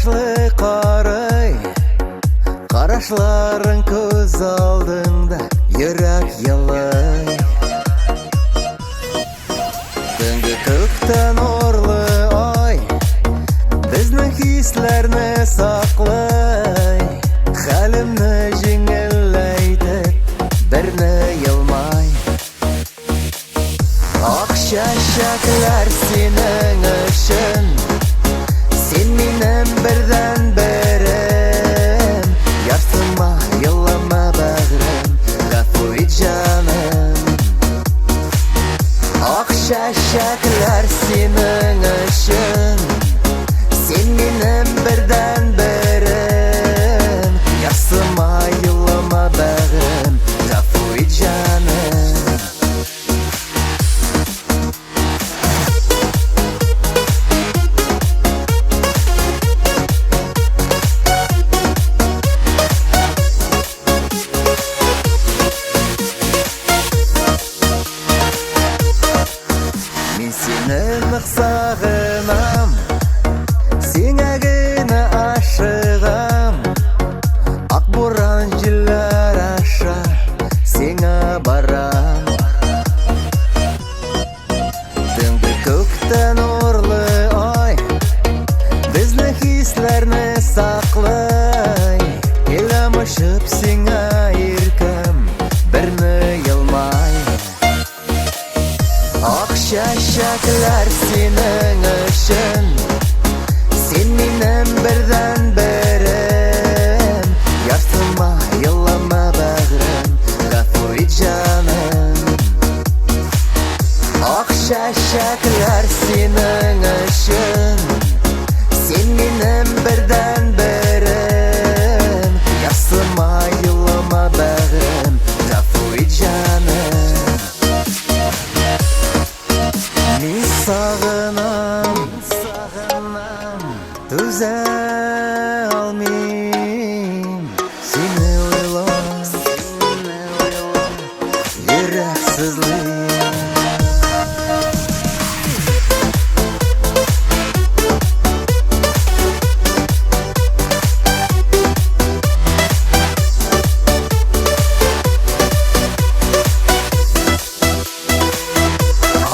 Кояшлы карый, карашларың күз алдыңда, йөрәк елый. Төнге күктә нурлы ай, безнең хисләрне саклый. Хәлемне җиңеләйтеп, берне елмай. Ак чәчәкләр синең өчен, син минем бердән берем. Ярсыма, елама, бәгърем, гафу ит, җаным. Ак чәчәкләр синең өчен, син минем бердән берем. Ярсыма, елама, бәгърем, гафу ит, җаным. Мин сине нык сагынам, сиңа генә ашыгам. Ак буран җилләр аша сиңа барам. Төнге күктә нурлы ай, безнең хисләрне саклый. Киләм очып сиңа, иркәм, берне елмай. Ак чәчәкләр синең өчен, син минем бердән берем. Ярсыма, елама, бәгърем, гафу ит, җаным. Ак чәчәкләр синең өчен, син минем бердән берем. Ярсыма, елама, бәгърем, гафу ит, җаным. Мин сагынам, сагынам, түзә алмыйм. Сине уйлап, сине уйлап, йөрәк сызлый.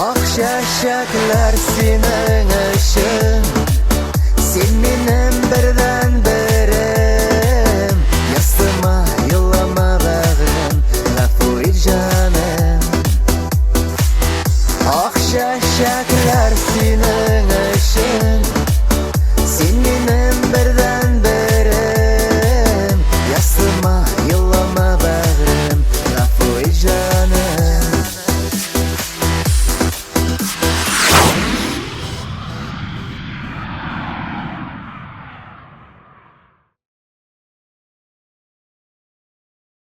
Ак чәчәкләр синең